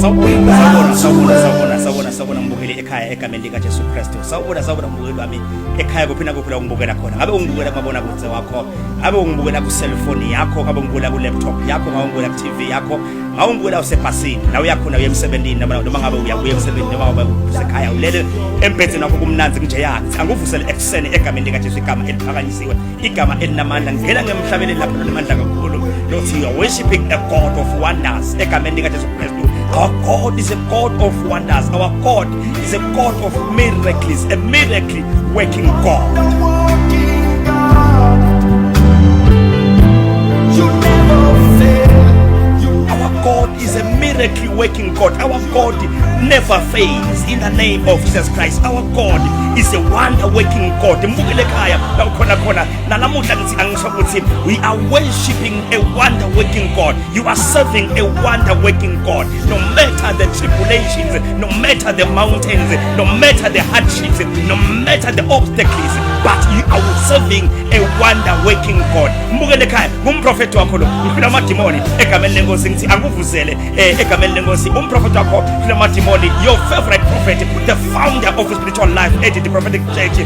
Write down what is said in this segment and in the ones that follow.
Sawubona, sawubona, sawubona, sawubona, sawubona, sawubona mbukeli ekhaya egameni likaJesu Kristu. Sawubona, sawubona mbukeli wami ekhaya kuphi nakuphi la ungibukela khona. Ngabe ungibukela kumabonakude wakho, ngabe ungibukela ku cellphone yakho, ngabe ungibukela ku laptop yakho, ngabe ungibukela ku TV yakho, ngabe ungibukela usebhasini, la uyakhona uya emsebenzini noma ngabe uyabuya emsebenzini noma ngabe usekhaya ulele embhedeni wakho kumnanzi kunjeya. Anguvusele ekuseni egameni likaJesu, igama eliphakanyisiwe, igama elinamandla. Ngena ngemhlabeleli lapho lonamandla kakhulu lothi you are worshiping a God of wonders egameni likaJesu Kristu. Our God is a God of wonders. Our God is a God of miracles, a miracle working God. Our God is a miracle working God. Our God never fails in the name of Jesus Christ. Our God is a wonder working God. Mbukele ekhaya la ukhona khona nalamuhla ngithi angisho ukuthi we are worshiping a wonder working God. You are serving a wonder working God. No matter the tribulations, no matter the mountains, no matter the hardships, no matter the obstacles, but you are serving a wonder working God. Mbukele ekhaya ngumprofeti wakho lo ngihlula amadimoni egameni lenkosi ngithi anguvusele egameni lenkosi umprofeti wakho hlula amadimoni, your favorite prophet, the founder of the spiritual life at the prophetic church,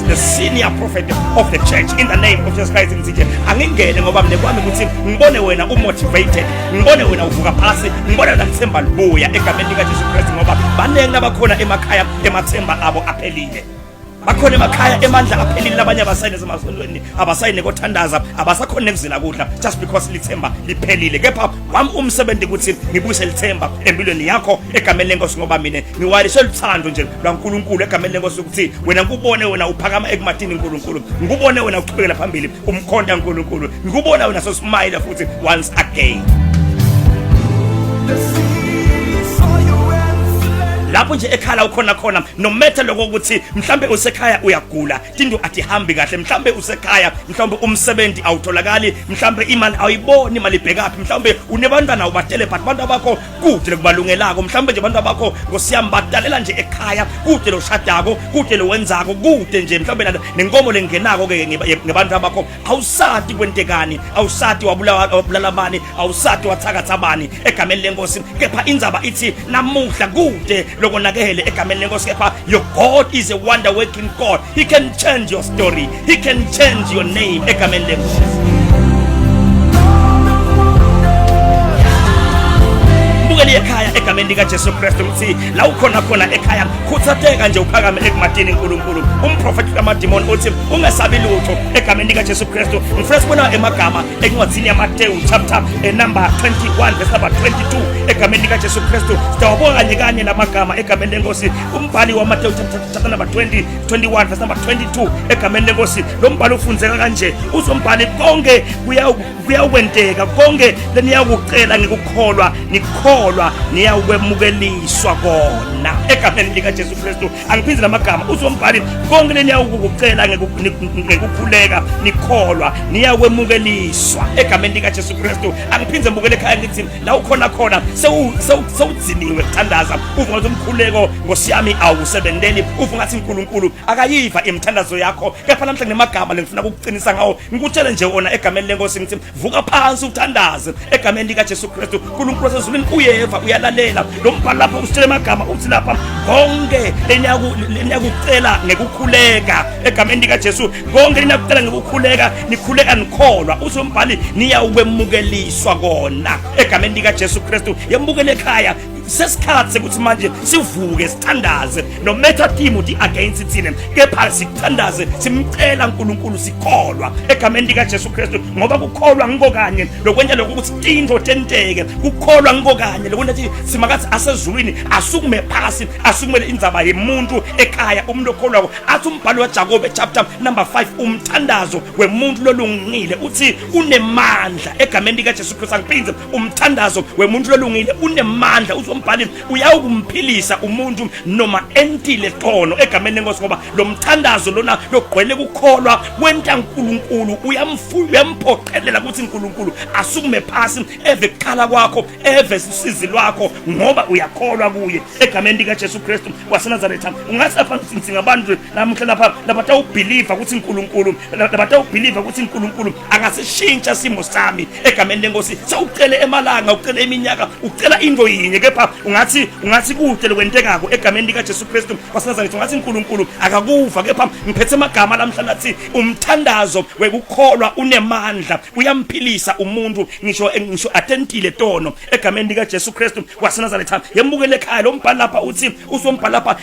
the senior prophet of the church in the name of Jesus Christ. Ngithi nje angingene ngoba mina kwami ukuthi ngibone wena umotivated, ngibone wena uvuka phasi, ngibone wena lithemba libuya egameni likaJesu Kristu, ngoba baningi labakhona emakhaya emathemba abo aphelile, bakhona emakhaya emandla aphelile, labanye abasayine emasontweni, abasayine kothandaza, abasakhona nekuzila kudla just because lithemba liphelile. Kepha wami umsebenzi ukuthi ngibuyise lithemba empilweni yakho egameni lenkosi, ngoba mina ngiwaliswe luthando nje lwaNkulunkulu egameni lenkosi, ukuthi wena ngikubone wena uphakama ekumatini uNkulunkulu, ngikubone wena uqhubekela phambili umkhonta uNkulunkulu, ngikubona wena sosmile futhi once again. Lapho nje ekhala ukhona khona, no matter lokho ukuthi mhlambe usekhaya uyagula, tinto atihambi kahle, mhlambe usekhaya mhlambe umsebenzi awutholakali, mhlambe imali awuyiboni, imali ibhekaphi, mhlambe unebantwana ubatele but abantu abakho kude lokubalungelako, mhlambe nje abantu abakho ngosiyami badalela nje ekhaya kude loshadako, kude lowenzako, kude nje mhlambe nenkomo lengenako ke ngebantu abakho, awusati kwentekani, awusati wabulawa wabulala bani, awusati wathakatha bani egameni lenkosi. Kepha indzaba ithi namuhla kude lokonakele egameni lenkosi, kepha your God is a wonder working God. He can change your story, he can change your name egameni lenkosi. Bukele ekhaya egameni likaJesu Kristu ukuthi la ukhona khona ekhaya khuthatheka nje uphakame ekumatini uNkulunkulu. Umprofeti kamadimoni uthi ungesabi lutho egameni likaJesu Kristu. Ngifuna sibona emagama encwadzini yaMateyu chapter number 21 verse number 22 egameni likaJesu Kristu. Sitawabonga kanye kanye lamagama egameni lenkosi. Umbhali waMateyu chapter number 20 21 verse number 22 egameni lenkosi, lo mbhalo ufundzeka kanje, uzombhali konke kuyawukwenteka, konke leniyakucela ngikukholwa nikholwa niyawukwemukeliswa kona egameni likaJesu Kristu. Angiphinde lamagama, uzombhali konke leniyawukucela ngekukhuleka nikholwa niyakwemukeliswa egameni likaJesu Kristu. Angiphinde mbukele ekhaya ngithi la ukhona khona sewudziniwe kuthandaza, uva ngathi umkhuleko ngosiyami awusebenteli, uva ngathi uNkulunkulu akayiva imithandazo yakho, kepha namhla nginemagama lengifuna ukukuqinisa ngawo, ngikutshele nje wona egameni lenkosi ngithi vuka phansi uthandaze egameni likaJesu Kristu. uNkulunkulu wasezulwini uyeva, uyalalela. Lo mbhalo lapha usitshela amagama, uthi lapha konke leniyakucela ngekukhuleka egameni likaJesu, konke leniyakucela ngekukhuleka nikhuleka nikholwa, uthi umbhali niyawukwemukeliswa kona egameni likaJesu Kristu. Yembukele ekhaya, sesikhathi sekuthi manje sivuke sithandaze, no matter team uthi against thina, kepha sikuthandaze simcela uNkulunkulu sikholwa egameni likaJesu Kristu, ngoba kukholwa ngiko kanye lokwenza lokho ukuthi tintfo tenteke, kukholwa ngiko kanye lokwenza ukuthi simakathi asezulwini asukume phasi asukumele indzaba yemuntu ekhaya umuntu okholwako. Athi umbhalo waJakobe chapter number 5, umthandazo wemuntu lolungile uthi unemandla egameni likaJesu Kristu. Angiphinde, umthandazo wemuntu lolungile unemandla, uzombhali uyawukumphilisa umuntu noma entile tono egameni lenkosi, ngoba lo mthandazo lona logqwele kukholwa wenta uNkulunkulu uyamphoqelela ukuthi uNkulunkulu asukume phasi eve kukhala kwakho, eve usizi lwakho, ngoba uyakholwa kuye egameni likaJesu Kristu waseNazaretha. Ungathi lapha singabantu namuhla lapha labatawubhiliva ukuthi uNkulunkulu, labatawubhiliva ukuthi uNkulunkulu angasishintsha simo sami egameni lenkosi. Sewucele emalanga, ucele iminyaka, ucela into yinye, kepha Lapha ungathi kude lokwentekako egameni lika Jesu Kristu waseNazaretha, ungathi uNkulunkulu akakuva, kepha ngiphethe amagama lamhla lathi umthandazo wekukholwa unemandla, uyamphilisa umuntu ngisho atentile tono egameni lika Jesu Kristu waseNazaretha. Yemukele ekhaya lo mbhalo lapha, uthi usombhalo lapha,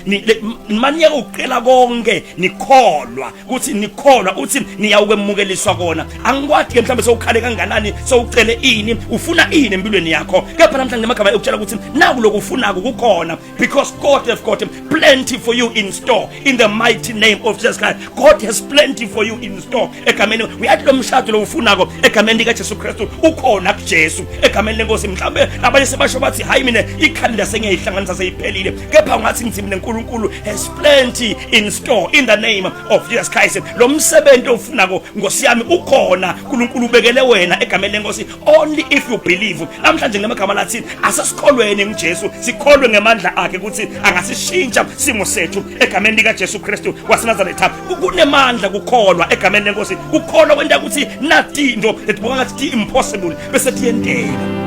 maniyeke ukucela konke nikholwa kuthi nikholwa, uthi niyawukwemukeliswa kona. Angikwadi ke mhlawumbe sowukhale kanganani, sowucele ini, ufuna ini empilweni yakho, kepha namhlanje namagama ekutshela ukuthi naku lokufunako kukhona, because God have got plenty for you in store in the mighty name of Jesus Christ. God has plenty for you in store egameni. Uyathi lo mshado lo ufunako egameni lika Jesu Kristu ukhona kuJesu egameni lenkosi. Mhlambe abanye sebasho bathi, "Hayi, mina ikhalenda sengiyayihlanganisa, seyiphelile," kepha ungathi ngithi mina uNkulunkulu has plenty in store in the name of Jesus Christ. Lo msebenzi ofunako, nkosi yami, ukhona, uNkulunkulu ubekele wena egameni lenkosi, only if you believe. Namhlanje ngamagama lathi asesikholweni nguJesu, sikholwe ngemandla akhe ukuthi angasishintsha simo sethu egameni lika Jesu Kristu waseNazaretha. Kunemandla kukholwa egameni lenkosi. Kukholwa kwenta ukuthi natinto letibuka ngathi impossible bese tiyenteka.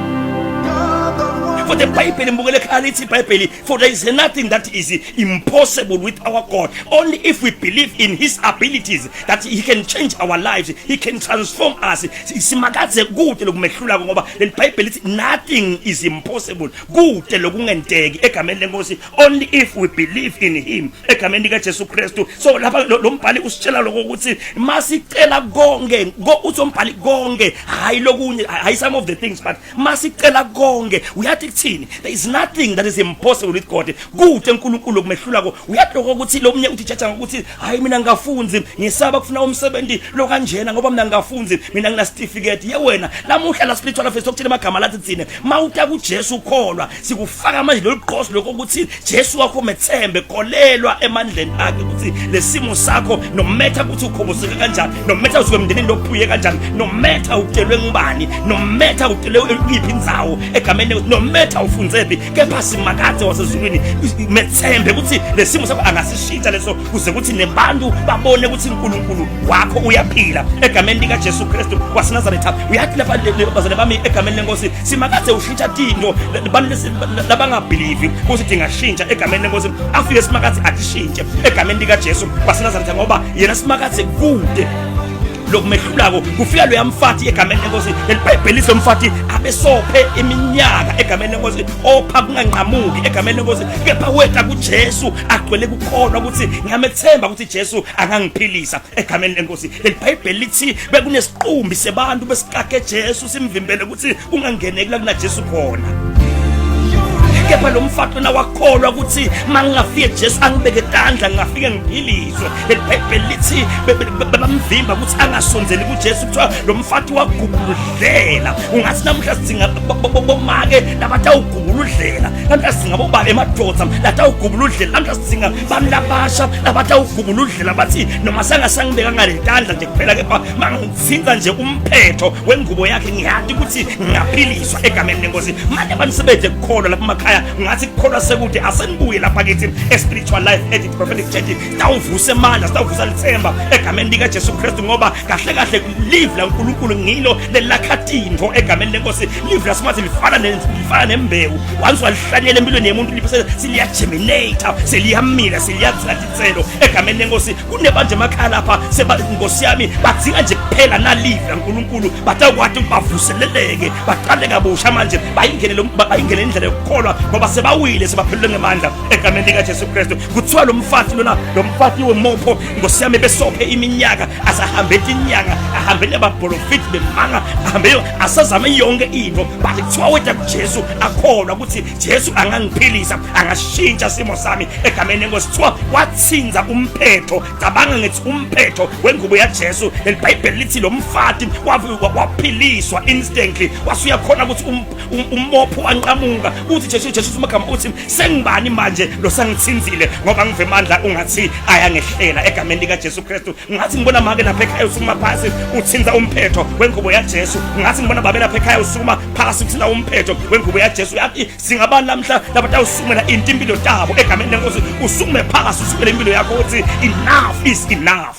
For the Bible, mbukele ekhaya, lithi iBhayibheli, for there is nothing that is impossible with our God, only if we believe in his abilities that he can change our lives, he can transform us. Simakadze kude lokumehlulako, ngoba leli Bhayibheli lithi nothing is impossible, kude lokungenteki egameni lenkosi, only if we believe in him egameni lika Jesu Kristu. So lapha lo mbhali usitshela lokho ukuthi masicela konke, uthi umbhali konke, hayi lokunye, hayi some of the things, but masicela konke. Uyathi kuthini? There is nothing that is impossible with God, kude uNkulunkulu okumehlulako. Uyathi lokho ukuthi lo mnye uthi jaja ngokuthi, "Hayi, mina ngingafunzi, ngisaba kufuna umsebenzi lo kanjena ngoba mina ngingafunzi, mina ngina certificate." Ye wena, lamuhla la spiritual affairs sokutshela amagama lathi thine mawuta kuJesu ukholwa, sikufaka manje lolu gqosi lokho ukuthi Jesu wakho methembe, kholelwa emandleni akhe ukuthi lesimo sakho, no matter ukuthi ukhoboseke kanjani, no matter usuke emndenini lophuye kanjani, no matter utshelwe ngubani, no matter utshelwe kuyiphi indzawo egameni, no matter ufunzephi, kepha Simakadze wasezulwini methembe ukuthi lesimo sakho angasishintsha leso, kuze kuthi nebantu babone ukuthi uNkulunkulu wakho uyaphila egameni lika Jesu Kristu waseNazaretha. Uyathi lapha, bazalwane bami, egameni lenkosi, Simakadze ushintsha tinto abantu labangabelieve ukuthi dingashintsha egameni lenkosi. Afike Simakadze atishintshe egameni lika Jesu waseNazaretha, ngoba yena Simakadze kude lokumehlulako. Kufika loya mfati egameni lenkosi. Lelibhayibheli lithi lo mfati abesophe iminyaka egameni lenkosi, opha kunganqamuki egameni lenkosi, kepha weta kuJesu agcwele kukholwa ukuthi ngiyamethemba ukuthi Jesu angangiphilisa egameni lenkosi. Lelibhayibheli lithi bekunesiqumbi sebantu besikake Jesu, simvimbele ukuthi ungangeneki la kunaJesu khona, kepha lo mfati lona wakholwa ukuthi mangingafike Jesu angibeke tandla, ngingafike ngiphiliswe. Lelibhayibheli lithi bamvimba ukuthi angasondzeli kuJesu. Kuthiwa lo mfati wagubuludlela. Ungathi namuhla sidinga bomake labatawugubuludlela, namhla sidinga bobaba, emadoda latawugubuludlela, namhla sidinga bantu labasha labatawugubuludlela, bathi noma sangasangibeka ngaletandla nje kuphela, kepha mangithinta nje umphetho wengubo yakhe, ngiyati ukuthi ngingaphiliswa egameni lenkosi. Manje abantu sebede kukholwa lapha emakhaya, ngathi kukholwa sekude. Asenibuye lapha kithi e-Spiritual Life Edit Prophetic Church, sitawuvusa emandla, sitawuvusa lithemba egameni likaJesu Kristu, ngoba kahle kahle live laNkulunkulu ngilo lelakha tintfo egameni lenkosi. Live lasimathi lifana nembewu, once walihlanyela empilweni yemuntu liphe seliyagerminate, seliyamila, seliyathela titselo egameni lenkosi. Kunebanje emakhaya lapha seba, nkosi yami, badzinga nje kuphela nalive laNkulunkulu, batakwati ukuthi bavuseleleke, baqale kabusha manje, bayingene indlela yokukholwa, ngoba sebawile, sebaphelelwe ngemandla egameni likaJesu Kristu. Kuthiwa lo mfati lona, lo mfati wemopho, nkosi yami, besophe iminyaka, asahambe tinyanga, ahambe nebabholofiti bemanga, ahambe asazame yonke into, but kuthiwa weta kuJesu akholwa ukuthi Jesu angangiphilisa, angashintsha simo sami egameni lenkosi. Kuthiwa wathinza umphetho, cabanga ngithi umphetho wengubo yaJesu. Leli Bhayibheli lithi lo mfati waphiliswa instantly, wasuyakhona ukuthi umopho wanqamuka. Uthi Jesu amagama uthi, "Sengibani manje lo sangithinzile, ngoba ngive amandla ungathi ayangehlela egameni lika Jesu Kristu?" Ngathi ngibona make lapha ekhaya usukuma phasi uthinza umphetho wengubo yaJesu. Ngathi ngibona babe lapha ekhaya usukuma phasi uthinza umphetho wengubo yaJesu. Yathi singabani lamhla labatawusumela into impilo tabo egameni lenkosi? Usukume phasi, usukele impilo yakho, uthi enough is enough.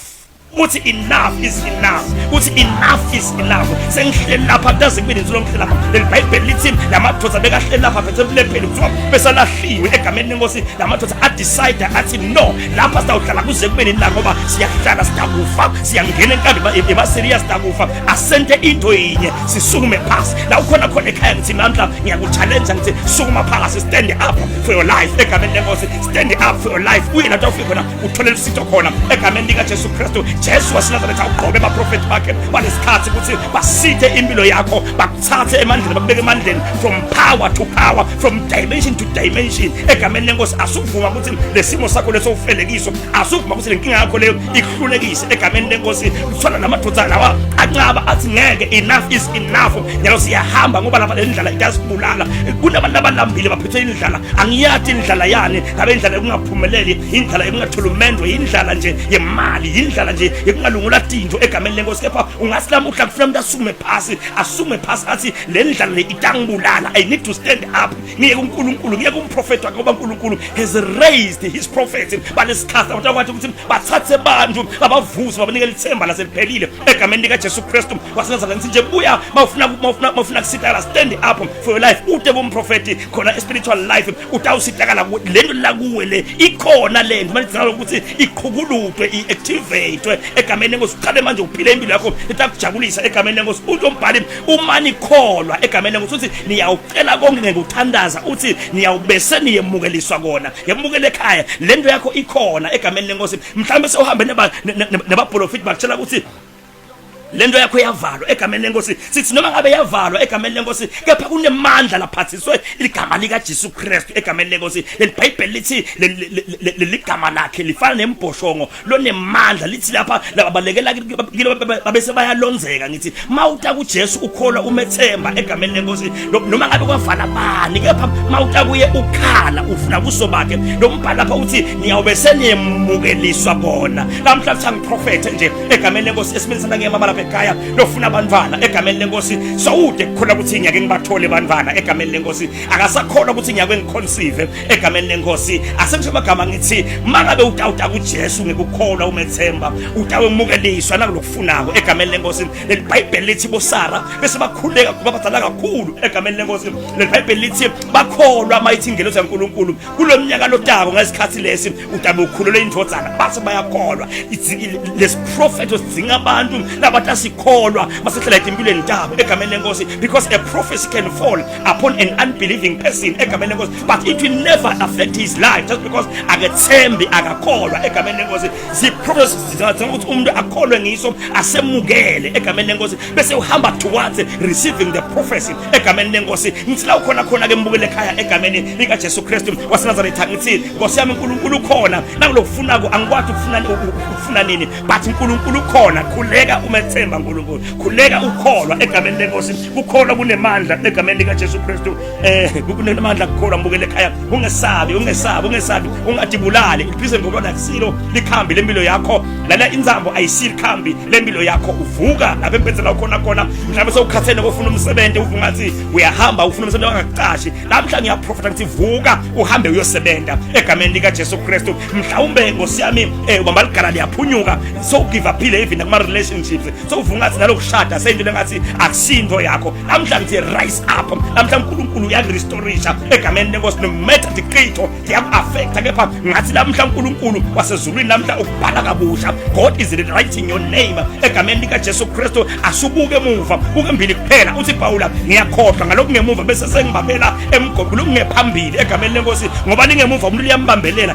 Uthi enough is enough, uthi enough is enough. Sengihleli lapha kuze kube nini ngihleli lapha. Leli Bhayibheli lithi lamadoda bekahleli lapha phethe ebulepheli, kuthiwa besalahliwe egameni lenkosi. Lamadoda adecide athi no, lapha sitawuhlala kuze kube nini la, ngoba siyahlala sitakufa, siyangena enkambi ebaSiriya sitakufa. Asente into yinye, sisukume phasi. La ukhona khona ekhaya, ngithi namhla ngiyakuchallenge, ngithi sukuma phasi, stand up for your life egameni lenkosi, stand up for your life. Uye lapho ufike khona uthole usito khona egameni likaJesu Kristu. Jesu waseNazaretha ugqobe abaprofeti bakhe balesikhathi ukuthi basithe impilo yakho, bakuthathe emandleni, bakubeke emandleni, from power to power, from dimension to dimension egameni lenkosi. Asuvuma ukuthi lesimo sakho leso ufelekiso, asuvuma ukuthi lenkinga yakho leyo ikuhlulekise egameni lenkosi. Kuthola lamadoda lawa anqaba athi ngeke, enough is enough, njalo siyahamba ngoba lapha le ndlala iyasibulala. Kunabantu abalambile, baphethwe indlala. Angiyati indlala yani, ngabe indlala yokungaphumeleli, indlala yokungathulumendwe, indlala nje yemali, indlala nje yokungalungula tinto egameni lenkosi. Kepha ungasilamuhla kufuna umuntu asukume phasi, asukume phasi athi le ndlala le itangibulala, I need to stand up, ngiye kuNkulunkulu, ngiye kumprofeti wakhe, ngoba uNkulunkulu has raised his prophets balesikhathi abantu akwathi ukuthi bathathe abantu, babavuse, babanikele ithemba laseliphelile egameni likaJesu Kristu waseNazaretha. Ngithi nje buya, mawufuna kusitakala, stand up for your life, ute kumprofeti khona spiritual life utawusitakala. Lento la kuwe le ikhona, lento manje idinga ukuthi iqhukulutwe, i-activate egameni lenkosi. Uqale manje uphile impilo yakho etakujabulisa egameni lenkosi. Uthi umbhali uma nikholwa egameni lenkosi, uthi niyawucela konke ngekuthandaza, uthi niyawubese niyemukeliswa kona. Yemukele ekhaya, lento yakho ikhona egameni lenkosi. Mhlawumbe sewuhambe nebaprofeti bakutshela ukuthi lento yakho yavalwa egameni lenkosi. Sithi noma ngabe yavalwa egameni lenkosi, kepha kunemandla laphathiswe igama likaJesu Kristu egameni lenkosi. Leli Bhayibheli lithi leli gama lakhe lifana nembhoshongo lonemandla, lithi lapha lababalekela kilo babese bayalonzeka. Ngithi mawuta kuJesu, ukholwa, umethemba egameni lenkosi, noma ngabe kwavala bani, kepha mawuta kuye ukhala ufuna kuso bakhe, lo mbhalo lapha uthi niyawube seniyemukeliswa kona. Namhla kuthi angiprofethe nje egameni lenkosi esimeni sana ngiyamama lapha ekhaya lofuna abantwana egameni lenkosi. Sawude kukholwa ukuthi ngiyake ngibathole abantwana egameni lenkosi, akasakholwa ukuthi ngiyake ngiconceive egameni lenkosi. Asengisho amagama, ngithi mangabe utawuta kuJesu ngekukholwa, umethemba, utawemukeliswa nakulokufunako egameni lenkosi. Leli Bhayibheli lithi boSara bese bakhuleka kuba badala kakhulu egameni lenkosi. Leli Bhayibheli lithi bakholwa mayithi ingelosi yaNkulunkulu, kulo mnyaka lotako ngesikhathi lesi utabe ukhulelwe indvodzana, base bayakholwa. Lesiprofetho sidzinga abantu labatasikholwa basehlela etimpilweni tabo egameni lenkosi, because a prophecy can fall upon an unbelieving person egameni lenkosi, but it will never affect his life just because akethembi, akakholwa egameni lenkosi. Ziprofethi zidinga ukuthi umuntu akholwe ngiso, asemukele egameni lenkosi, bese uhamba towards receiving the prophecy egameni lenkosi. Ngithi la ukhona khona ke, mbukele ekhaya, egameni likaJesu Kristu waseNazaretha, ngithi Nkosi yami, uNkulunkulu ukhona nakulokufunako. Angikwazi ukufuna ukufuna nini, but uNkulunkulu ukhona. Khuleka umethemba uNkulunkulu, khuleka ukholwa egameni lenkosi. Kukholwa kunemandla egameni likaJesu Kristu, kunemandla kukholwa. Mbukele ekhaya, ungesabi, ungesabi, ungesabi, ungadibulali iphise ngoba akusilo likhambi lempilo yakho lana. Inzambo ayisilo ikhambi lempilo yakho. Uvuka lapha empenzela ukhona khona, mhlawumbe sewukhathele kofuna umsebenzi, uvuka ngathi uyahamba ufuna umsebenzi wangakucashi. Namhla ngiyaprofeta, ngithi vuka uhambe uyosebenza egameni likaJesu Kristu. Mhlawumbe nkosi yami, ubamba ligala liyaphunyuka, so give up even kuma relationships, so uvuka ngathi nalokushada seyinto lengathi akusinto yakho. Namhla ngithi rise up, namhla uNkulunkulu uyakurestorisha egameni lenkosi. No matter tiqitho tiyaku-affecta, kepha ngathi namhla uNkulunkulu wasezulwini namhla ukubhala kabusha. God is rewriting your name egameni likaJesu Kristu. Asubuke emuva, buke mbili kuphela. Uthi Paula, ngiyakhohlwa ngalokhu ngemuva bese sengibambela emgoqweni lokungephambili egameni lenkosi, ngoba lingemuva umuntu liyambambelela,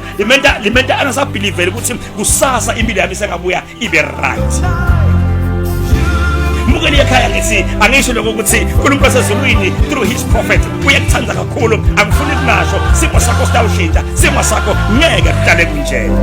limenta angasabelieveli ukuthi kusasa impilo yami isengabuya ibe right. Mbukeli ekhaya, ngithi angisho lokho ukuthi uNkulunkulu wasezulwini through his prophet uyakuthanda kakhulu. Angifuni kungasho, simo sakho sitawushintsha, simo sakho ngeke kuhlale kunjena.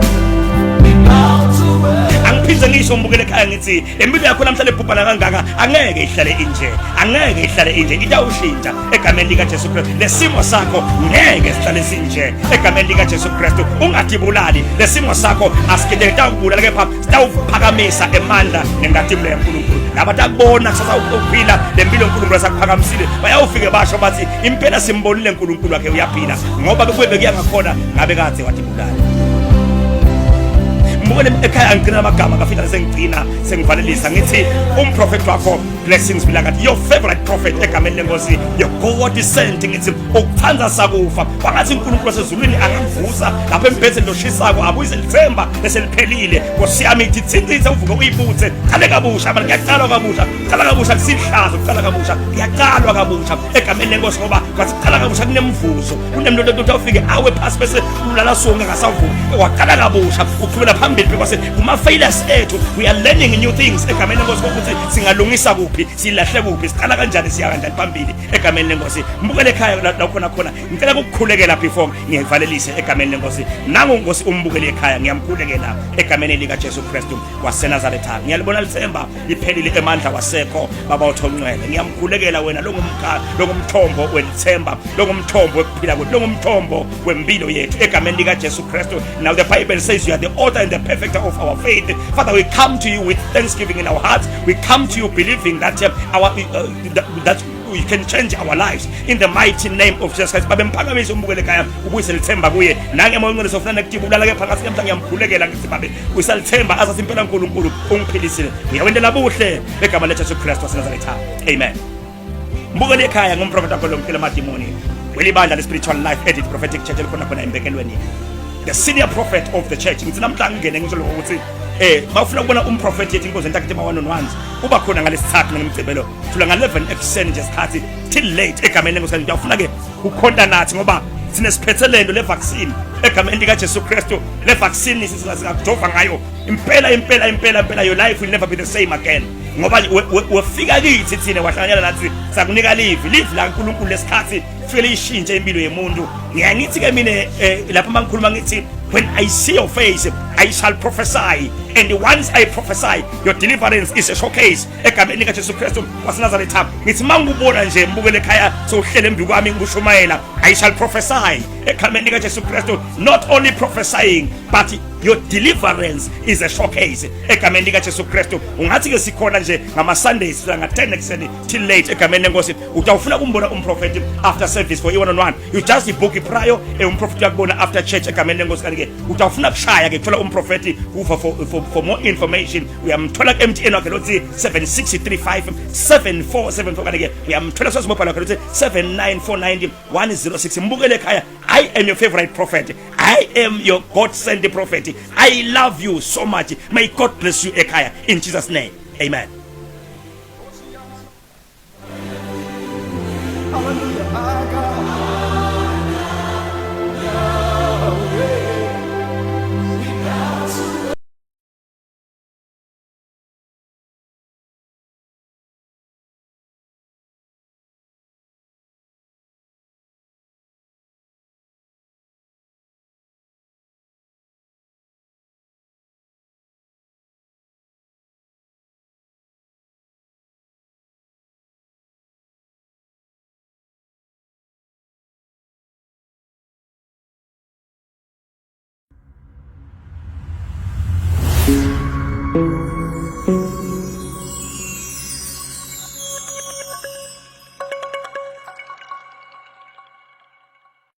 Angiphinde ngisho, mbukele ekhaya, ngithi empilo yakho namhlanje ebhubhana kangaka angeke ihlale inje, angeke ihlale inje, itawushintsha egameni likaJesu Kristu. Lesimo sakho ngeke sihlale sinje egameni likaJesu Kristu. Ungadibulali, lesimo sakho asikide takubulala, kepha sitawuphakamisa emandla nenkatimlo yaNkulunkulu. Laba takubona kusasa uphila lempilo uNkulunkulu asakuphakamisile, bayawufike basho bathi impela simbonile uNkulunkulu wakhe uyaphila, ngoba bekube bekuya ngakhona ngabe kade wadibulala. Mbukele ekhaya, ngigcina amagama kafika sengigcina sengivalelisa, ngithi umprofeti wakho Blessings Vilakati, your favorite prophet, egameni lenkosi, your God sent. Ngithi ukuthanda sakufa, kwangathi uNkulunkulu wasezulwini angakuvusa lapha embhedeni loshisako, abuyise lithemba leseliphelile. Nkosi yami, ithi thintithe, uvuke, uyibuthe, qale kabusha manje. Kuyaqalwa kabusha, qala kabusha, kusihlazo kuqala kabusha, kuyaqalwa kabusha egameni lenkosi, ngoba kwathi qala kabusha kunemvuzo, kunemntu ukuthi ufike awe phasi bese ulala sonke ngasavuki, waqala kabusha, uqhubela phambili, because kuma-failures ethu we are learning new things egameni lenkosi, ukuthi singalungisa kuphi, silahle kuphi, siqala kanjani, siya kanjani phambili egameni lenkosi. Mbukele ekhaya, la khona khona ngicela ukukhulekela before ngivalelise egameni lenkosi. Nangu nkosi umbukeli ekhaya, ngiyamkhulekela egameni likaJesu Kristu waseNazaretha. Ngiyalibona lithemba liphelile, emandla wasekho. Baba othongcwele, ngiyamkhulekela wena longumkha, longumthombo welithemba, longumthombo wekuphila kwethu, longumthombo wempilo yethu, egameni likaJesu Kristu. Now the Bible says you are the author and the perfecter of our faith. Father, we come to you with thanksgiving in our hearts. We come to you believing that our that, that you can change our lives in the mighty name of Jesus Christ. Babe, mphakamise umbukele ekhaya, ubuyise lithemba kuye nange moya ongcwele sofuna nekutiba ulala ke phakathi namhla. Ngiyamkhulekela, ngithi babe, uyisalithemba asathi impela uNkulunkulu ungiphilisile, uyawendela buhle begama leJesu Kristu waseNazaretha, amen. Mbukele ekhaya, ngumprofeti wakho lomphila amadimoni welibandla le-Spiritual Life Edit Prophetic Church elikhona khona embekelweni, the senior prophet of the church. Ngithi namhla ngingene ngisho lokho ukuthi bawufuna ukubona umprofeti yethi inkonzo entakhe ma one on ones uba khona ngalesithathu ngemgcibelo, thula nga-11 ekuseni nje sikhathi till late egameni lenkosi. Ngiyafuna ke ukhonta nathi ngoba thina siphethe lento le vaccine egameni likaJesu Kristu. Le vaccine singakujova ngayo impela impela impela impela, your life will never be the same again, ngoba wefika kithi thina, wahlanganyela nathi, sakunika livi, livi la uNkulunkulu lesikhathi fike liyishintshe impilo yomuntu. Ngiyangithi ke mina lapha mangikhuluma ngithi, when I see your face I shall prophesy, and once I prophesy, your deliverance is a showcase egameni likaJesu Kristu waseNazaretha. Ngithi mangubona nje mbukele ekhaya, sowuhlele embi kwami ngikushumayela, I shall prophesy egameni likaJesu Kristu. Not only prophesying, but your deliverance is a showcase egameni likaJesu Kristu. Ungathi ke sikhona nje ngama Sundays nga 10 ekuseni till late egameni lenkosi. Utawufuna kumbona umprofeti after service for i one on one, you just book iprayer, umprofeti uyakubona after church egameni lenkosi. Kanti ke utawufuna kushaya ke kuthola umprofeti kufa for more information, uyamthola ku MTN wakhe lothi 7635 7474, kanti ke uyamthola sosibopha lakhe lothi 7949 106. Mbukele ekhaya, I am your favorite prophet. I am your God sent prophet. I love you so much. May God bless you ekhaya in Jesus' name. Amen.